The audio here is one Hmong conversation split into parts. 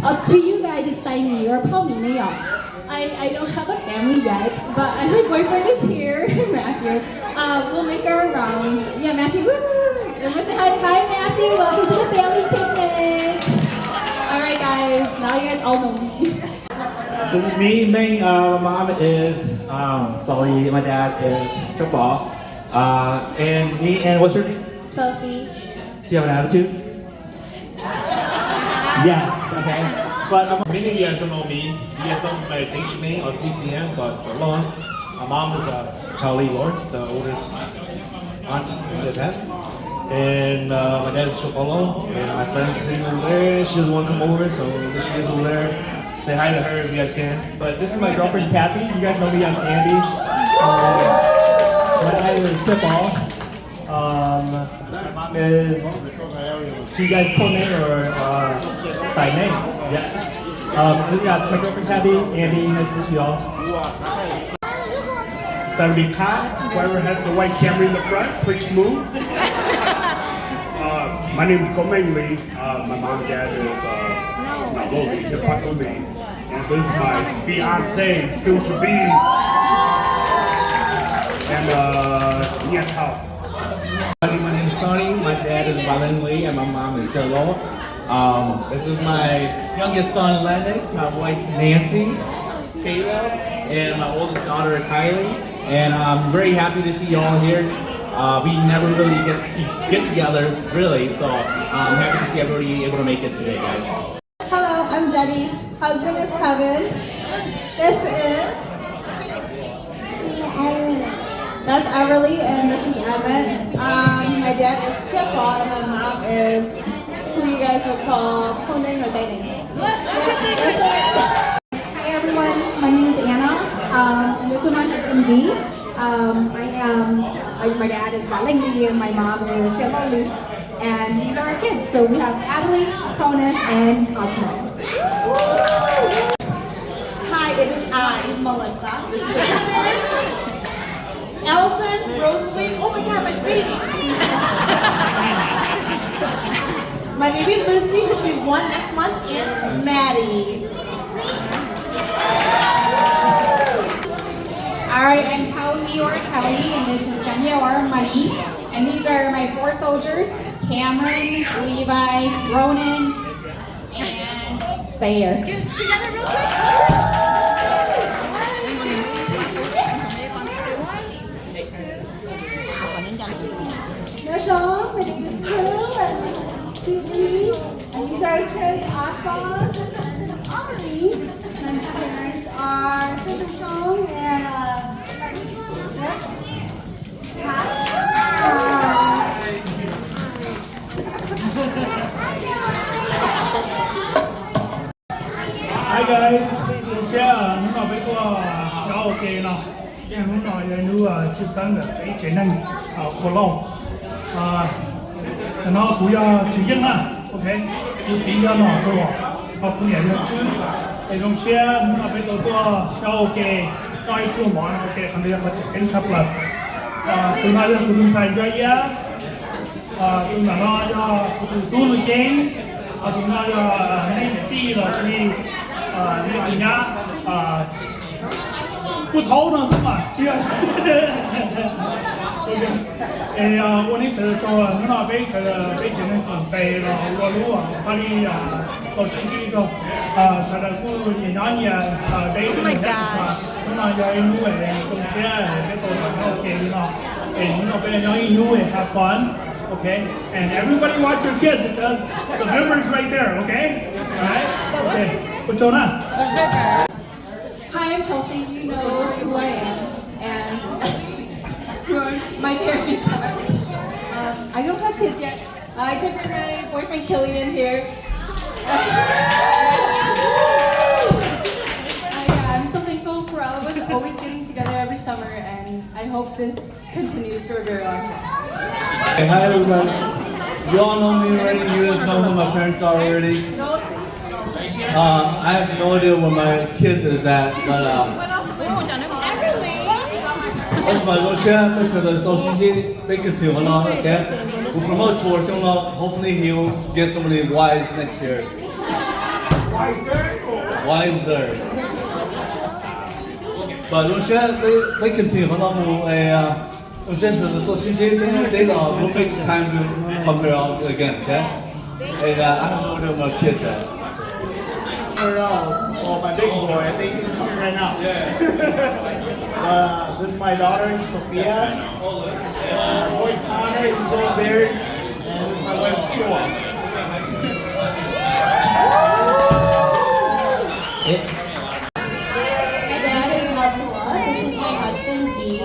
Uh, to you guys, it's Taimi or Paomi นะ y'all. I, I don't have a family yet, but my boyfriend is here, Matthew. Uh, we'll make our rounds. Yeah, Matthew, woo! Everyone say hi, hi, Matthew. Welcome to the family picnic. All right, guys, now you guys all know me. This is me, Meng. Uh, my mom is um, Solly. My dad is Chokbal. Uh, and me and what's your name? Sophie. Do you have an attitude? Yes, okay. But um, many of you guys don't know me. You guys know me by Deng Shimei or D C M, but for long, my mom is uh, Charlie Lord, the oldest aunt you guys have. And uh, my dad is Chokolo, and my friend's sitting over there. She doesn't want to come over, so she is over there. Say hi to her if you guys can. But this is my girlfriend, Kathy. You guys know me as Andy. Um, my dad is Tipal. Um, my mom is, do you guys call name or uh, by name? Yes. Um, we got my girlfriend Kathy, Andy, nice to meet you all. Sawadee ka, whoever has the white Camry in the front, please move. Uh, my name is Komeng Lee. Uh, my mom and dad is uh, Naloli, Hip Hop Lee. And this is my fiance, soon to be. And uh, Ian Hao. My name is Sonny. My dad is Valen Lee, and my mom is Silo. Um, this is my youngest son, Lennox, my wife, Nancy, Kayla, and my oldest daughter, Kylie. And I'm very happy to see you all here. Uh, we never really get to get together, really, so I'm happy to see everybody able to make it today, guys. Hello, I'm Jenny. Husband is Kevin. This is That's Everly, and this is Emmett. Um, my dad is Tipal, and my mom is who you guys would call Pulling or Dating. That's it. Hi everyone, my name is Anna. Um, and this is my husband V. Um, I am, my, my dad is Valengi and my mom is Yamoli. And these are our kids. So we have Adeline, Cronus, and Cosmo. Hi, it is I, Melissa. This is Allison, Rosalie. Oh my god, my baby. My baby Lucy will be one next month, and Maddie. All right, I'm Kaomi or Kelly, and this is Janya or Money. And these are my four soldiers, Cameron, Levi, Ronan, and Sayer. Get it together real quick. Hello, my name is Koo and this is Chi Lee. And these are our kids, Asan and Ari. And my parents are Sister Shong and uh, yep. Hi. Hi guys, zoo siab hnub no peb tuaj karaoke no. Hnub no yog hnub tshwj xeeb ntawm peb tsev neeg Khuam Lauj. Tam no kuv yog Tswv Yeej na, ok, kuv txiv yog Nom Ruam, ho kuv niam yog Tswb. Es zoo siab hnub no peb tau tuaj karaoke noj ib pluag mov no, ok, qhov ntawd yog qhov tseem ceeb tshaj plaws. Tus no yog kuv tus ntxhais Ntsuab Iab, tus ntawm no yog kuv tus tub Nuj Ceeb, tus no yog nej niam tij los sis nej tus nyab Pub Thaub no xwb mas. Es ua nej sawv daws tsaug, hnub no peb sawv daws peb tsev neeg koom tes los ua lub pab li tau sib ntsib rau. Sawv daws kuj nyias nyob nyias, peb ib tug nyias nyob ib tug. Hnub no yog ib hnub zoo siab peb tau los nyob ua ke li no. Es hnub no peb nyob ib hnub have fun, okay? And everybody watch your kids because the river's right there, okay? All right? Okay. Ua tsaug na. Hi, I'm Chelsea. You know who I am and who are, my parents are. Um, I don't have kids yet. I took my boyfriend Killian here. Uh, yeah, I'm so thankful for all of us always getting together every summer, and I hope this continues for a very long time. Okay, hi everybody. You all know me already. You guys know who my parents are already. Uh, I have no idea where my kids is at, but uh, that's my little chef. Make sure there's no C G. Big to you, hello, okay? We'll promote tour, hopefully he'll get somebody wise next year. Wiser. But zoo siab peb continue qhov no mus, zoo siab sawv daws tuaj sib ntsib peb hnub peb los, we'll make time to come here again, okay? And uh, I don't know where my kids at. Where else? Oh, my big boy. I think he's coming right now. Uh, this is my daughter, Sophia. Uh, boy Connor, he's over there. And this is my wife, Chua. My dad is Matua. This is my husband, Dee.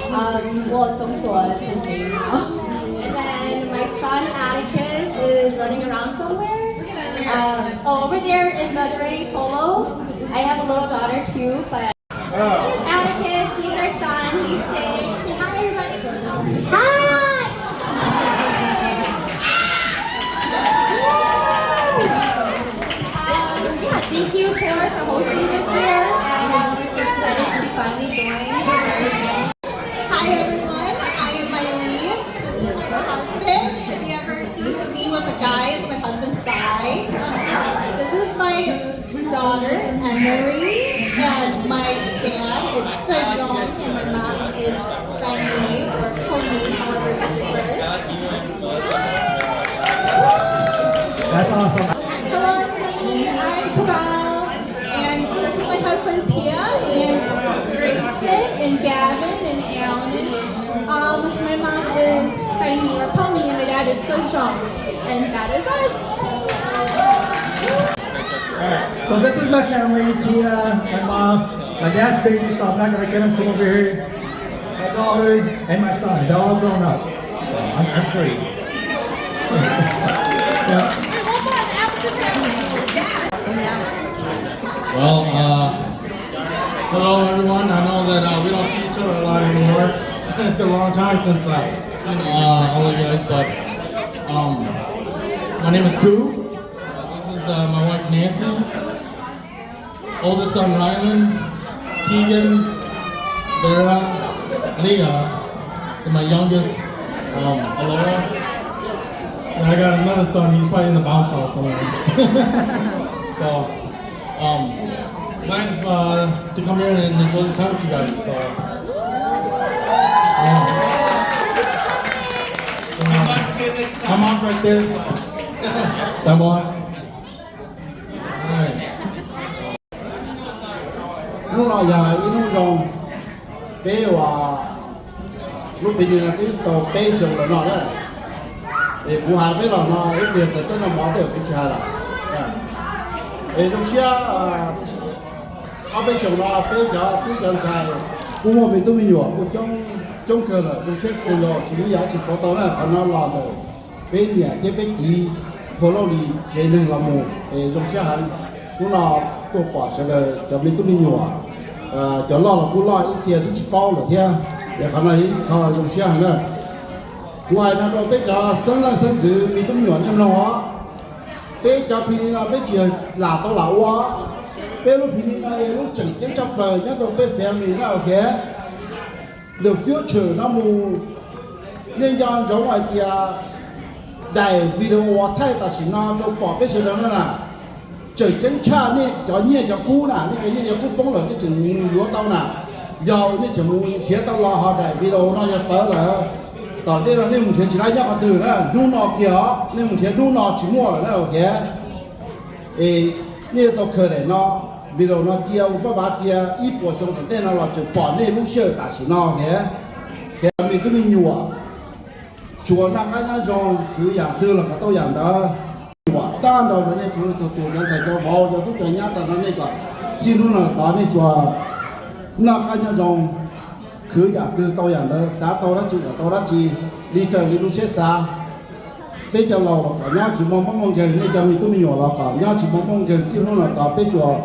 Um, well, it's Zongtua is his name now. And then my son Atticus is running around somewhere. Um, oh, over there in the gray polo. I have a little daughter too, but this is Atticus. He's our son. He's six. Say hi, everybody. Hi. Um, yeah, thank you, Taylor, for hosting this year, and uh, we're so excited to finally join. Hi, everyone. I am Miley. This is my husband. If you ever see me with a guy, it's my husband, Sai. This is my daughter, Emery, and my dad, it's Sejong, and my mom is Saini, or Pony, however you prefer. That's awesome. Hello, everybody. I'm Kamal, and this is my husband, Pia, and Grayson, and Gavin, and Alan. Um, my mom is Saini, or Pony, and my dad is Sejong. And that is us. So this is my family, Tina, my mom, my dad's baby, so I'm not gonna get him to come over here. My daughter and my son, they're all grown up. So I'm, I'm free. Yeah. Well, uh, hello everyone. I know that uh, we don't see each other a lot anymore. It's been a long time since I've seen uh, all of you guys, but um, my name is Ku. This is uh, my wife Nancy. Oldest son Rylan, Keegan, Vera, Leah, and my youngest, um, Alora. And I got another son, he's probably in the bounce house somewhere. So, um, glad uh, to come here and enjoy this time with you guys. So, yeah. Um, I'm off right there. So. Thank you. Hnub no yog ib hnub zoo, peb uas lub phi ni no twb tau peb xyoos los no na. Es kuv hais peb los no ib pliag txawm teb noj mov tej kuv tsis hais lawm. Es zoo siab, ob peb xyoos no peb cov tub cov ntxhais kuj muaj me tub me nyuam kuj coob kawg lawm, zoo siab kawg nkaus, tsis muaj yam tsis pauv tau na. Qhov no los ntawm peb niam thiab peb txiv Qhua Lauj Lis tsev neeg los mus, es zoo siab heev. Hnub no tuaj pom sawv daws cov me tub me nyuam, cov loj los kuj loj ib txhia twb tsis paub lawm thiab, es qhov no yog ib qho zoo siab heev na. Kuv hais no rau peb cov xeeb leej xeeb ntxwv me tub me nyuam nej mloog os, peb cov phi ni no peb tsis yog lam tau lam ua, peb lub phi ni no yog lub tseem ceeb tshaj plaws nyob rau peb family na, ok. The future no mus, nej nco ntsoov hais tias daim video uas thaij tam sim no rau pom peb sawv daws no na, tseem ceeb tshaj nej cov nyiaj cov kub na, nej cov nyiaj cov kub poob lawm nej tseem mus yuav tau na. Yog nej tseem mus nrhiav tau los ho daim video no yog tawv lawm, tom ntej no nej mus nrhiav tsis laib nyob qhov twg na, hnub no kiag os, nej mus nrhiav hnub no tsis muaj lawm na, ok. Es nej yuav tau khaws daim no, video no cia ua paj vav cia ib puas xyoo tom ntej no los tseem pom nej lub sij hawm tam sim no, ok. Ces me tub me nyuam, tsuas noj qab nyob zoo, khwv yam twg los kom tau yam ntawd. Nyuam tab ntau rau nej txhua leej txhua tus, cov ntxhais cov vauv, cov tub cov nyab tas no nej kom txij hnub no tod nej tsuas noj qab nyob zoo, khwv yam twg tau yam ntawd, xav tau dab tsi kom tau dab tsi, li raws li lub siab xav. Peb cov laus los kom nyob tsis muaj mob muaj nkeeg, nej cov me tub me nyuam los kom nyob tsis muaj mob nkeeg, txij hnub no tod peb tsuas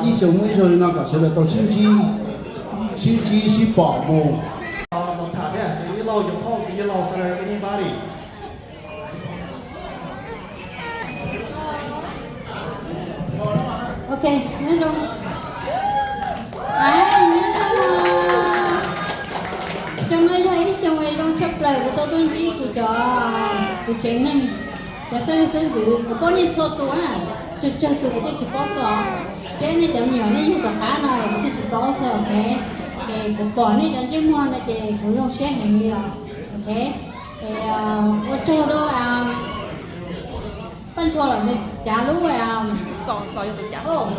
ib xyoos muaj ib zaug li no kom sawv daws tau sib ntsib, sib ntsib sib pom mus. Ok, nyob zoo. Nyob zoo. Xyoo no yog ib xyoo zoo tshaj plaws kuv tau tuaj ntsib kuv cov, kuv tsev neeg, cov xeeb leej xeeb ntxwv, kuv poj niam txhua tus na. Tsawg tsawg tus kuv twb tsis paub xwb os. Thiab nej cov me nyuam nej yug tom qab no los kuv twb tsis paub xwb, ok. Es kuv pom nej cov ntsej muag no ces kuv zoo siab heev li os, ok. Es ua tsaug rau Paj Ntshua los nws cav lub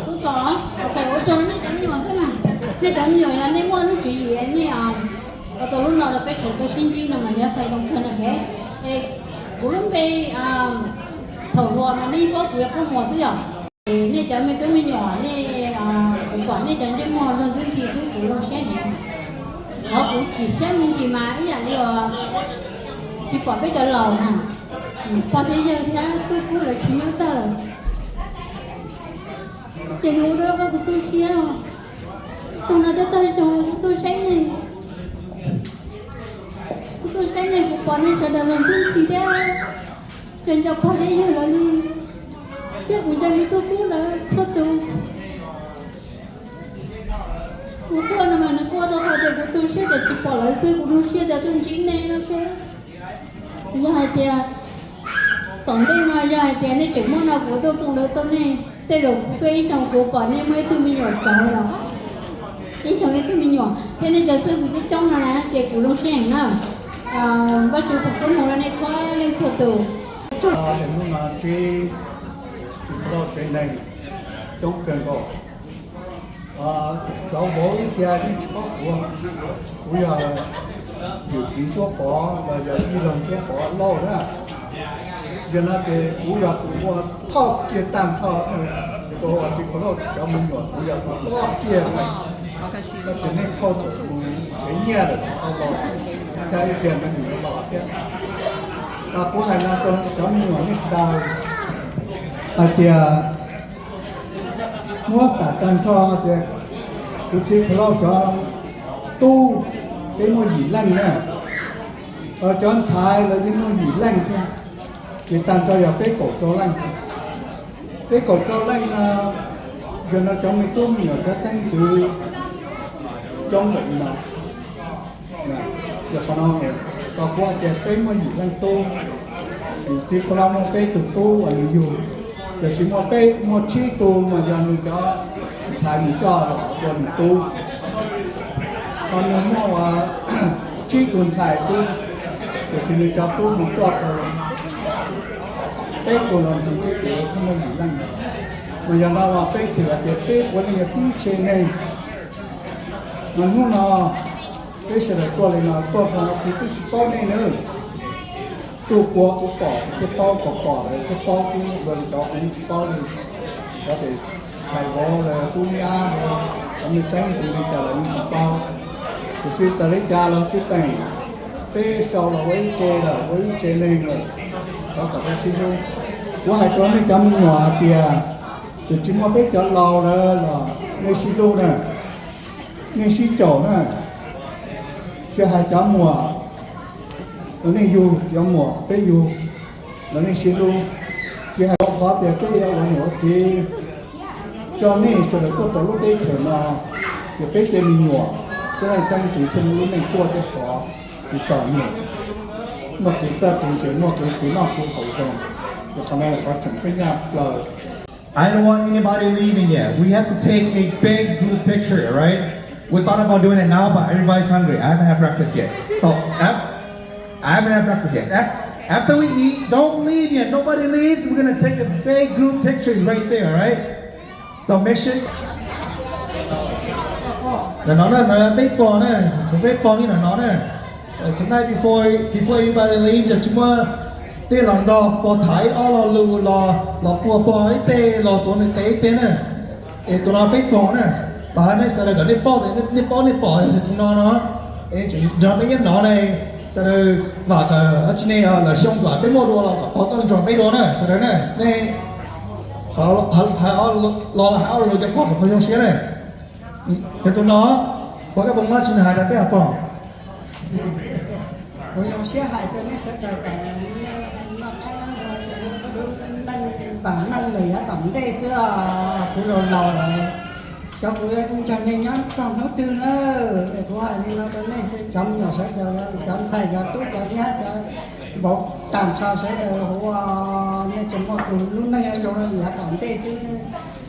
tub Txos, ok, ua tsaug nej cov me nyuam xwb mas. Nej cov me nyuam yog nej muaj lub tswv yim nej ua tau lub no rau peb sawv daws sib ntsib no mas yog qhov zoo kawg no, ok. Es kuv lub npe thaum hluas mas nej paub kuv yog Paj Muas xwb yom. Es nej cov me tub me nyuam nej, kuv pom nej cov ntsej muag luag ntxwb ntxhi xwb kuv zoo siab heev. Qhov kuv chim siab me ntsis mas ib yam li uas tsis pom peb cov laus na, pog thiab yawg thiab tub kub lawv tsis nyob tag lawm. Ces nws ua rau kuv tu siab os. Xyoo no twb tag xyoo kuv tuaj saib nej, kuv tuaj saib nej kuv pom nej sawv daws luag ntxwb ntxhi thiab, ces nco pog thiab yawg lawv li, thiab kuv nco me tub kub lawv txhua tus. Kuv tuaj no mas nws quaj rau qhov tias kuv tu siab tias tsis pom lawv xwb, kuv tu siab tias tuaj ntsib nej no thiab. Yog hais tias tom ntej no yog hais tias nej tseem muab no kuv tuaj koom lawv tau nej, tej zaum kuv tuaj ib xyoos kuv pom nej muaj ib tug me nyuam txawv los, ib xyoos ib tug me nyuam thiab nej cov xeeb ntxwv coob coob no na ces kuv zoo siab heev na. Vaj tswv foom koob hmoov rau nej txhua leej txhua tus. Hnub no ntsib txiv pog Lauj tsev neeg coob kawg nkaus. Cov vauv ib txhia yeej tsis paub kuv, kuv yog yawm txiv Ntsuab Pov los yog yij laug Ntsuab Pov Lauj na. Yog no ces kuv yog tus ua thoj kiag tag nrho, ua txiv pog Lauj cov me nyuam kuv yog tus thoj kiag. Tab sis nej thauj txog tus ntshev nyiaj lawm tsis tau los, thiab ib pliag no nws yuav los thiab. Kuv hais no rau cov me nyuam nej sawv daws hais tias muab xam tag nrho tias kuv txiv pog Lauj cov tub peb muaj yim leej na, cov ntxhais los yeej muaj yim leej thiab, ces tag nrho yog peb kaum rau leej. Peb kaum rau leej no, yog no cov me tub me nyuam cov xeeb ntxwv coob lawm no. Yog qhov no, kuv hais tias peb muaj yim leej tub, txiv pog Lauj muaj peb tug tub uas nws yug, tiam sis muaj peb, muaj tsib tug mas yog nws cov ntxhais nws coj los ua nws tub. Ho nws muaj uas tsib tug ntxhais xwb, tiam sis nws cov tub nws coj tau peb tug los ntxiv peb kuv thiaj muaj yim leej. Mas yog no los peb thiaj hais tias peb puav leej yog tib tsev neeg. Mas hnub no peb sawv daws tuaj li no tuaj rau kuv twb tsis paub nej nawb. Tuaj kua kuv pom kuv thiaj paub, pom pom lawv thiaj paub xwb, ua li cov kuv tsis paub li. Cov tes thais vauv lawm, tub nyab lawm, cov me xeeb ntxwv li cas lawv yeej tsis paub. Tiam sis txawm li cas los tsis teem, peb sau los ua ib ke lawm, ua ib tsev neeg lawm, thov kom peb sib hlub. Kuv hais rau nej cov me nyuam hais tias, txawm tsis muaj peb cov laus lawm los nej sib hlub na, nej sib caum na. Tsis hais cov muam los nej yug, cov muam peb yug los nej sib hlub. Tsis hais rau qhov tias peb yuav ua niam ua txiv, coj nej sawv daws tuaj rau lub teb chaws no, ces peb tej me nyuam, peb leej xeeb ntxwv thiaj muaj lub neej tuaj thiab, qhov tsis txom nyem, muaj kev txawj kev ntse, muaj kev khwv noj khwv haus zoo. Ces qhov no yog qhov tseem ceeb tshaj plaws. I don't want anybody leaving yet. We have to take a big group picture, right? We thought about doing it now, but everybody's hungry. I haven't had breakfast yet. So, af- I haven't had breakfast yet. Af- After we eat, don't leave yet. Nobody leaves. We're gonna take a big group pictures right there, right? So make sure. Ntawm no na, peb pog na, thaum peb pog li ntawm no na. Tonight before before everybody leaves, yog tsis muaj tej los nrog pog tham ib ob lo lus los los puag pog ib teg los tuav nws tes ib teg na. Es tus no peb pog na, los hais nej sawv daws kom nej paub, nej paub nej pom yog tus no no. Es tseem nrog peb nyob no ne, sawv daws vam kom dab tsi ne, lawv xyoo kom peb muaj dua los kom pog tuaj nrog peb dua na sawv daws na. Nej los hais ob lo lus rau pog kom pog zoo siab na. Yog tus no, pog kab pog mab tsis nws hais rau peb hais pog. Kuv zoo siab hais rau nej sawv daws kom nej noj qab nyob zoo, lub neej vam meej lawm yav tom ntej xwb os, kuv laus laus lawm. Xyov kuv yuav nrog nej nyob txog hnub twg lawm, es kuv hais li no rau nej xwb, cov me nyuam sawv daws, cov ntxhais cov tub cov nyab cov Vauv tag nrho sawv daws hauv, nej tseem muaj tus lub neej zoo yav tom ntej xwb,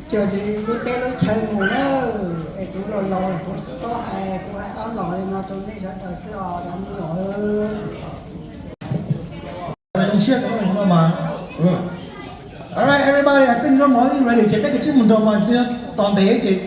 tsuas lub teb lub chaw mus na. Es kuv los laus kuv tsis paub hais, kuv hais ob los li no rau nej sawv daws xwb os cov me nyuam. Alright, everybody, I think Zoo Mov is ready, ces peb kav tsij mus nrog mas, tos ntev ces